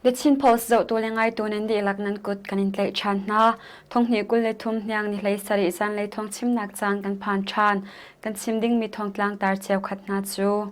The Chin Post zohtu le ngaitu nan dihlak nan kut kan in tlaih ṭhan hna. Thonghnih 23 hniang ni 17 zanlei thawngchimnak caan kan phan ṭhan. Kan chim dingmi thawngtlang tar cheukhat hna cu.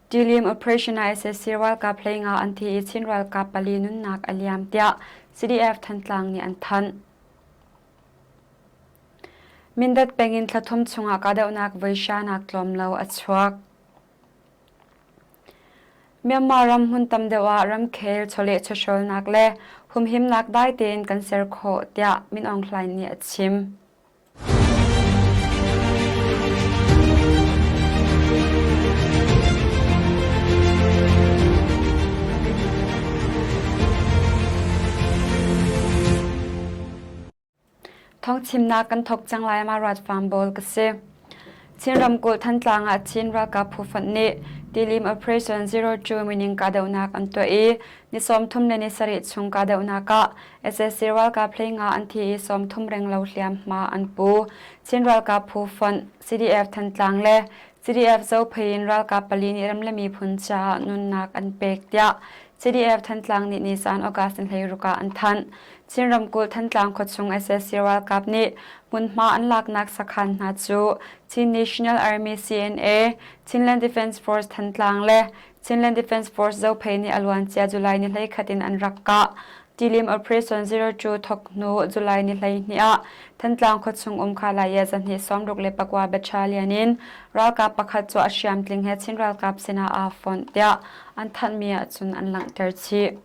Tilim Operation ah sac ralkap 15 an thi i Chin ralkap pali nunnak a liam tiah CDF Thantlang nih an thanh. Mindat peng in thla thum chungah kahdohnak voi hranak tlawm lo a chuak. Myanmar ram hmun tam deuh ah ramkhel chawleh chawhrawlnak le humhimnak dai tein kan ser khawh tiah Min Aung Hlaing nih a chim. Thawngchimnak kan thawk cang lai ma Rat Farm Bawl ka si. Chin ramkulh Thantlang ah Chin ralkap phu fonh nih Tilim Operation 02 mining kahdohnak an tuah i ni 33 le ni sarih chung kahdohnak ah sac ralkap 15 an thi i 30 renglo hliamhma an pu. Chin ralkap phu fonh CDF Thantlang le CDF Zophei in ralkap pali nih ram le miphun caah nunnak an pek tiah CDF Thantlang nih nizan August ni 16 ah an thanh. Chin ramkulh Thantlang khuachung sac ralkap nih hmunhma an laknak sakhan hna cu Chin National Army CNA, Chinland Defense Force Thantlang le Chinland Defense Force Zophei nih a luancia July ni 11 in an rak kah. Tilim Operation 02 thok hnu July ni 12 ah Thantlang khuachung um Khalaya zahnih 64 battalion in ralkap pakhat cu a hriamtling he Chin ralkap sinah aa fonh tiah an thanhmi ahcun an langhter chih.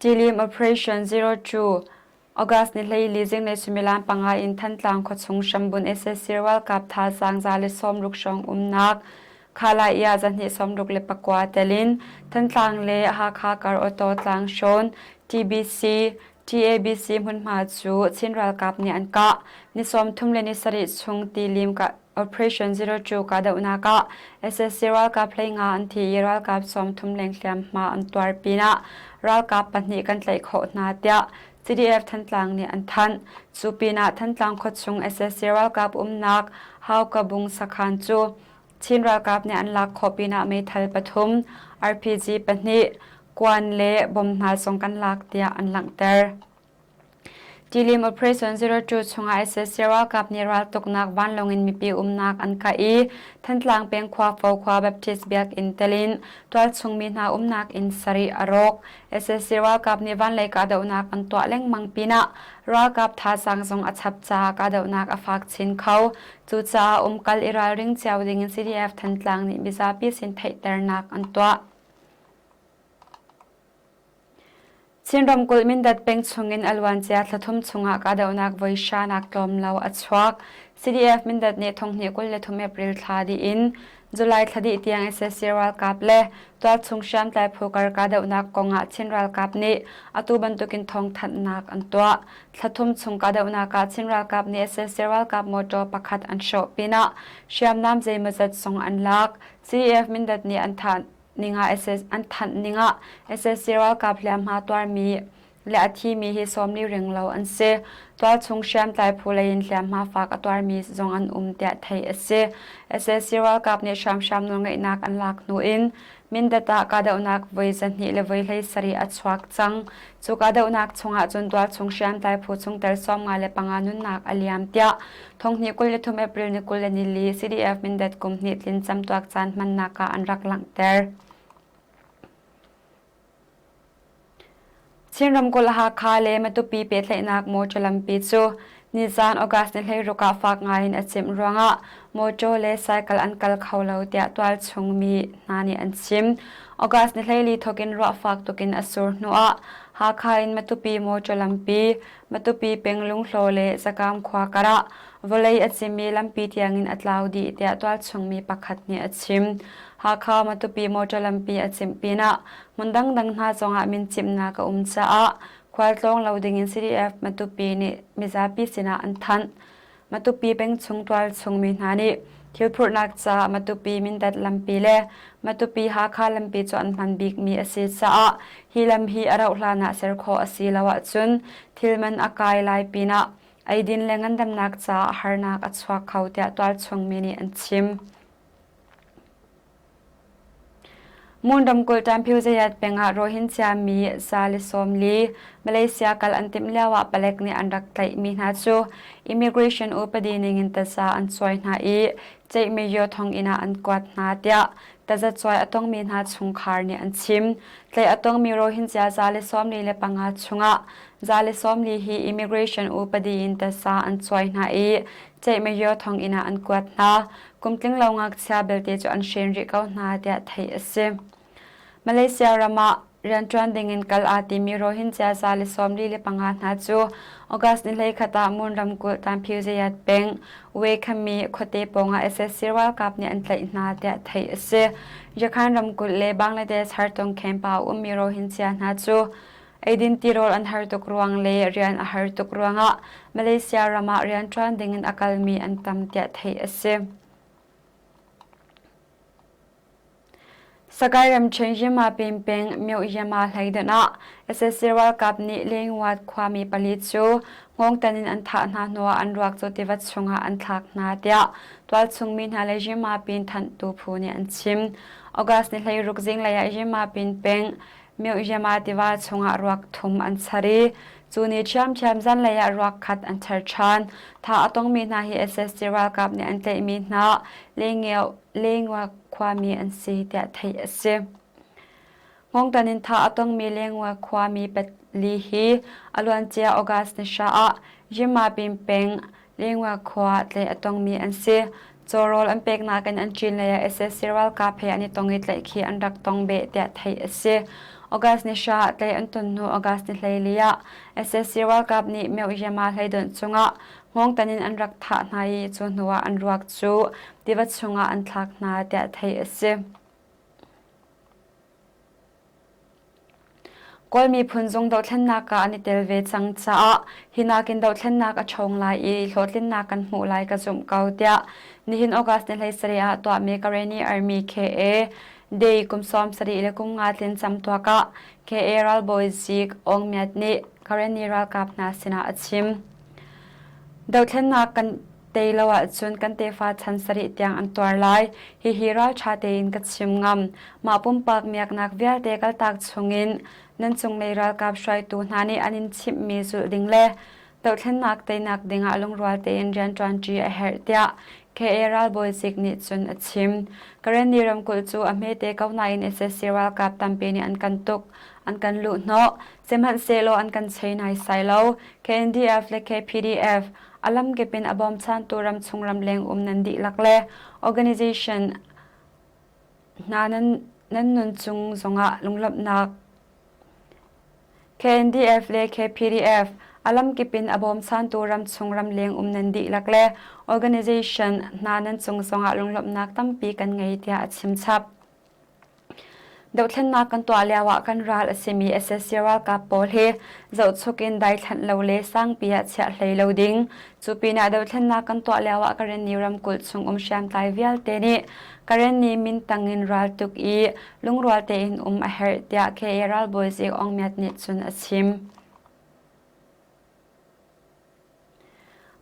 Tilim Operation 02 August ni 14 zinglei suimilam panga in Thantlang khuachung hrambunh sac ralkap thazaang 160 hrawng umnak Khalai zahnih 64 tel in Thantlang le Hakha kar auto tlang hrawn TBC TABC hmunhma cu Chin ralkap nih an kah. Ni 30 le ni sarih chung tilim Operation 02 kahdohnak ah sac ralkap 15 an thi i ralkap 30 leng hliamhma an tuar pinah ralkap pahnih kan tlaih khawh hna tiah CDF Thantlang nih an thanh. Cu pinah Thantlang khuachung sac ralkap umnak Haukabung sakhan cu Chin ralkap nih an lak khawh pinah meithal pathum, RPG pahnih, kuan le bom hna zong kan lak tiah an langhter. Tilim Operation 02 chungah sac ralkap nih raltuknak vanlawng in mipi umnak an kah i Thantlang peng Khuafo khua Baptist biakinn tel in tualchung mi hna umnak inn sarih a rawk. Sac ralkap nih vanlei kahdohnak an tuah lengmang pinah ralkap thazaang zong a chap caah kahdohnak a fak chin kho. Cucaah umkal i ralring cio dingin CDF Thantlang nih mizapi sin theihternak an tuah. Chin ramkulh Mindat peng chungin a luancia thla thum chungah kahdohnak voi hranak tlawm lo a chuak. CDF Mindat nih thonghnih 23 April thla dih in July thla dih tiang sac ralkap le tualchung hriamtlai phu kar kahdohnak kongah Chin ralkap nih atu bantukin thawngthanhnak an tuah. Thla thum chung kahdohnak ah Chin ralkap nih sac ralkap motor pakhat an hrawh pinah hriamnam zeimawzat zong an lak. CDF Mindat nih an thah ningah an thanh ningah sac ralkap hliamhma tuarmi le a thimi hi sawmli ring lo an si. Tualchung hriamtlai phu lei in hliamhma fak a tuarmi zong an um tiah theih a si. sac ralkap nih hramhram nawlngeihnak an lak hnu in Mindat ah kahdohnak voi 2 le voi 17 a chuak cang. Cu kahdohnak chungah cun tualchung hriamtlai phu chungtel 55 nunnak a liam tiah Thonghnih 23 April ni 24 CDF Mindat kum hnih tlin camtuak caan hmannak ah an rak langhter. Chin ramkulh Hakha le Matupi pehtlaihnak mawṭaw lampi cu nizaan August ni 16 ah fak ngai in a cimh ruangah mawṭaw le cycle an kal kho lo tiah tualchung mi hna nih an chim. August ni 14 thawk in ruah fak tuk in a sur hnuah Hakha in Matupi mawṭaw lampi Matupi peng Lunghlaw le Zakam khua karah vawlei a cimmi lampi tiangin a tlau dih tiah tualchung mi pakhat nih a chim. Hakha Matupi motor lampi a cimh pinah hmun dangdang hna zongah min cimhnak a um caah khualtlawng lo dingin CDF Matupi nih mizapi sinah an thanh. Matupi pengchung tualchung mi hna nih thilphurhnak caah Matupi Mindat lampi le Matupi Hakha lampi cu an hman bikmi a si caah hi lam hi a rauh hlan ah ser khawh a si lo ahcun thil man a kai lai pinah eidin le ngandamnak caah harnak a chuak kho tiah tualchung mi nih an chim. Mon ramkulh Ṭamphiu Zayat peng ah Rohingya mi 140 Malaysia kal an timh lioah palek nih an rak tlaihmi hna cu immigration upadi ningin taza an cuai hna i ceihmyo thonginn ah an kuat hna tiah tazacuai a tongmi hna chungkhar nih an chim. Tlaih a tongmi Rohingya 145 chungah 140 hi immigration upadi in taza an cuai hna i ceihmyo thonginn ah an kuat hna. Kum tling lo ngakchia belte cu an hren rih ko hna tiah theih a si. Malaysia ram ah rianṭuan dingin kal aa timi Rohingya 145 hna cu August ni 11 ah Mon ramkulh Tanphiu Zayat peng Wekhami khuate pawngah SSC ralkap nih an tlaih hna tiah theih a si. Yakhan ramkulh le Bangladesh hartung camp ah a ummi Rohingya hna cu eidin tirawl an har tuk ruang le rian a har tuk ruangah Malaysia ram ah rianṭuan dingin a kalmi an tam tiah theih a si. Sakai ramṭhen Yema peng peng Myo Yema hleidonh ah sac ralkap nih Lengwat khuami pali cu hngawngtan in an thah hna hnuah an ruak cu tiva chungah an thlak hna tiah tualchung mi hna le Yema pin thanhtu phu nih an chim. August ni 16 zinglei ah Yema pin peng Myohyama tiva chungah ruak thum an char i cu ni ṭhiamṭhiam zanlei ah ruak khat an char ṭhan. Thah a tongmi hna hi SSC ralkap nih an tlaihmi hna Lengua khuami an si tiah theih a si. Hngawngtan in thah a tongmi Lengua khuami pali hi a luancia August ni hra ah Yimapin peng Lengua khua tlaih a tongmi an si. Cawrawl an peknak in an ṭin lei ah sac ralkap he an i tong i tlaihkhih an rak tong beh tiah theih a si. August ni hra ah tlaih an ton hnu August ni 14 ah sac ralkap nih Myohyama hleidonh cungah hngawngtan in an rak thah hna i cu hnu ah an ruak cu tiva chungah an thlak hna tiah theih a si. Kawl miphun zung dohthlennak ah an i tel ve cang caah hi nakin dohthlennak a ṭhawng lai i hlawhtlinnak kan hmuh lai ka zumh ko tiah nihin August ni 17 ah tuahmi Karenni Army KA Day kum 70 le kum nga tlin camtuak ah KA ralbawi zik Aung Myat nih Karenni ralkap hna sinah a chim. Dohthlennak kan tei lo ahcun kan tefa chan sarih tiang an tuar lai. Hihi ralṭha tein ka chim ngam. Mah pumpak miaknak vialte kaltak chungin nan cunglei ralkap hruaitu hna nih an in chimhmi zulh ding le dohthlennak teinak dingah lungrual tein rianṭuanṭi a herh tiah KA ralbawi zik nih cun a chim. Karenni ramkulh cu a hmete ko nain sac ralkap tampi nih an kan tuk, an kan luhhnawh. Sihmanhsehlaw an kan chei naisai lo. KNDF le KPDF a lamkip in a bawmchantu ramchung ramleng um nan dihlak le organization hna nan, nan nun cung zongah lunglawmhnak KNDF le KPDF a lamkip in a bawmchantu ramchung ramleng um nan dihlak le organization hna nan cung zongah lunglawmhnak tampi kan ngei tiah a chim chap. Dohthlennak kan tuah lioah kan ral a simi sac ralkap pawl hi zohchuk in daithlanh lo le sangpi ah chiah hlei lo ding. Cu pinah dohthlennak kan tuah lioah Karenni ramkulh chung um hriamtlai vialte nih Karenni min tangin raltuk i lungrual tein um a herh tiah KA ralbawi Zik Aung Myat nih cun a chim.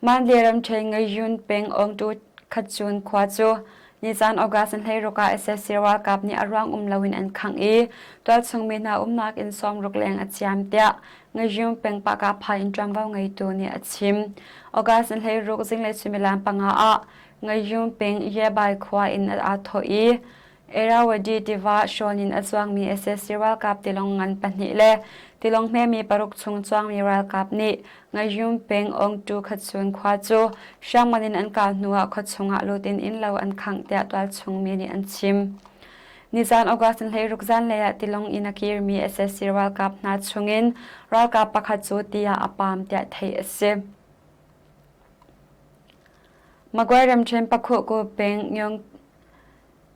Mandalay ramṭhen Ngayun peng Aungtu Khatcun khua cu nizan August 16 ah sac ralkap nih a ruang um loin an khangh i tualchung mi hna umnak inn 60 leng a ciam tiah Ngayun peng Pakapha in ṭuanvo ngeitu nih a chim. August 16 zinglei suimilam panga ah Ngayun peng Yebai khua in aa thawh i Irrawaddy tiva hrawn in a zuangmi sac ralkap tilawng ngan pahnih le tilawng hmemi paruk chung cuangmi ralkap nih Ngayum peng Aungtu Khatsun khua cu hriamngan in an kah hnuah khuachung ah lut in innlo an khangh tiah tualchung mi nih an chim. Nizan August 16 zanlei ah tilawng in a kirmi sac ralkap hna chungin ralkap pakhat cu ti ah a paam tiah theih a si. Magway ramṭhen Pakhuhku peng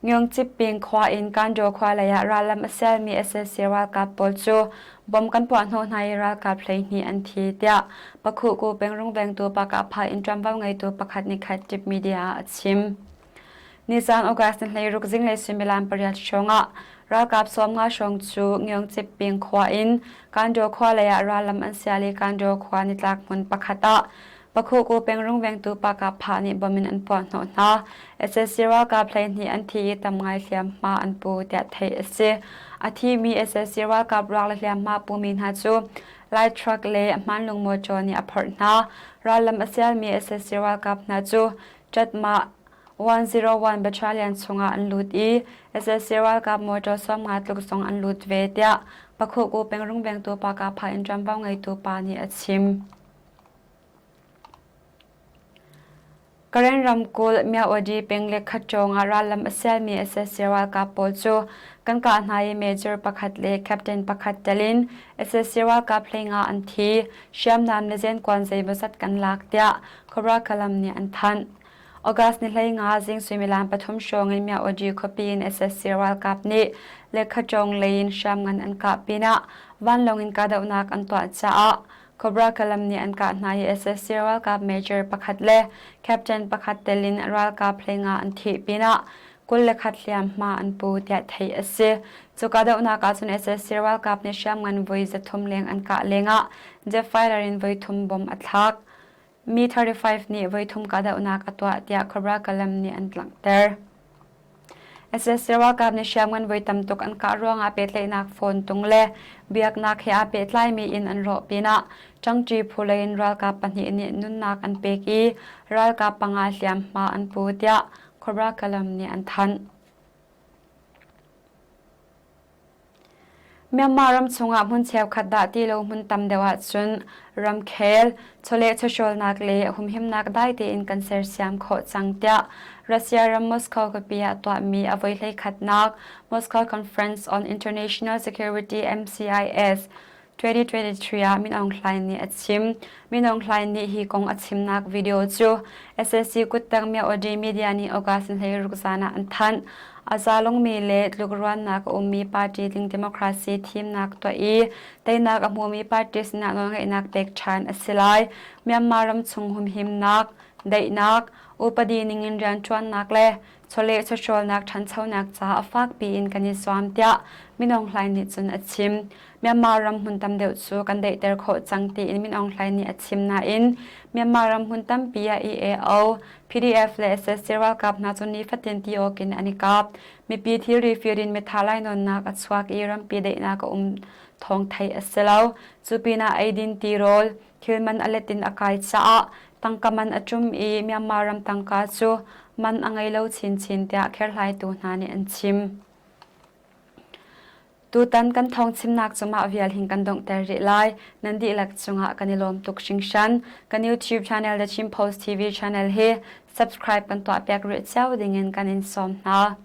Myungchip peng khua in Kandaw khua lei ah rallam a sialmi sac ralkap pawl cu bom kan puah hnawh hna i ralkap 12 an thi tiah Pakhuhku peng rungvengtu Pakapha in ṭuanvo ngeitu pakhat nih khat Tip Media ah a chim. Nizan August ni 16 zinglei suimilam pariat hrawngah ralkap 50 hrawng cu Myungchip peng khua in Kandaw khua lei ah rallam an sial i Kandaw khua nitlak hmun pakhat ah. Pakhuku peng rungvengtu Pakapha nih bom in an puah hnawh hna. Sac ralkap 12 an thi i tam ngai hliamhma an pu tiah theih a si. A thimi sac ralkap ruak le hliamhma pumi hna cu Light truck le hmanlung mawṭaw nih a phorh hna. Rallam a sialmi sac ralkap hna cu Ṭatmah 101 Battalion chungah an lut i sac ralkap mawṭaw 50 tluk zong an lut ve tiah Pakhuku peng rungvengtu Pakapha in ṭuanvo ngeitu pa nih a chim. Karen ramkulh Myawaddy peng le Khatcawng ah rallam a sialmi sac ralkap pawl cu kan kah hna i major pakhat le captain pakhat tel in sac ralkap 15 an thi, hriamnam le zenkuan zeimawzat kan lak tiah Cobra Kalam nih an thanh. August ni 15 zing suimilam 3 hrawng in Myawaddy khuapi in sac ralkap nih Lekhatcawng lei in hriamngan an kah pinah vanlawng in kahdohnak an tuah caah Cobra Kalam nih an kah hna i sac ralkap major pakhat le captain pakhat tel in ralkap 15 an thih pinah 21 hliamhma an pu tiah theih a si. Cu kahdohnak ahcun sac ralkap nih hriamngan voi 300 leng an kah lengah jet fighter in voi thum bom a thlak. Mi 35 nih voi thum kahdohnak a tuah tiah Cobra Kalam nih an langhter. Sac ralkap nih hriamngan voi tam tuk an kah ruangah pehtlaihnak phone tung le biaknak he aa pehtlaimi inn an rawh pinah ṭangṭi phu lei in ralkap pahnih nih nunnak an pek i ralkap panga hliamhma an pu tiah Cobra Kalam nih an thanh. Myanmar ram chungah hmun cheukhat dah ti lo hmun tam deuh ahcun ramkhel, chawleh chawhrawlnak le humhimnak dai tein kan sersiam khawh cang tiah Russia ram Moscow khuapi ah tuahmi a voi hleikhatnak Moscow Conference on International Security MCIS 2023 ah Min Aung Hlaing nih a chim. Min Aung Hlaing nih hi kong a chimnak video cu sac kuttang Myawaddy Media nih August 16 zan ah an thanh. A zalongmi le tlukruannak a ummi party ding democracy thimnak tuah i teinak a hmumi party sinah nawlngeihnak pek ṭhan a si lai. Myanmar ram chung humhimnak, daihnak, upadi ningin rianṭuannak le chawleh chawhrawlnak ṭhanchonak caah fakpi in kan i zuam tiah Min Aung Hlaing nih cun a chim. Myanmar ram hmun tam deuh cu kan daihter khawh cang tiin Min Aung Hlaing nih a chim nain Myanmar ram hmun tampi ah EAO, PDF le sac ralkap hna cu nifatin ti awk in an i kap. Mipi thilri fir in mitha lainawnnak a chuak i rampi daihnak a um thawng theih a si lo. Cu pinah eidin tirawl, thil man a let in a kai caah tangka man a ṭum i Myanmar ram tangka cu man a ngei lo chinchin tiah kherhlaitu hna nih an chim. Tutan kan thawng chimnak cu mah vial hin kan donghter rih lai. Nan dihlak cungah kan i lawm tuk hringhran. Kan YouTube channel The Chin Post TV channel hi subscribe kan tuahpiak rih cio dingin kan in sawm hna.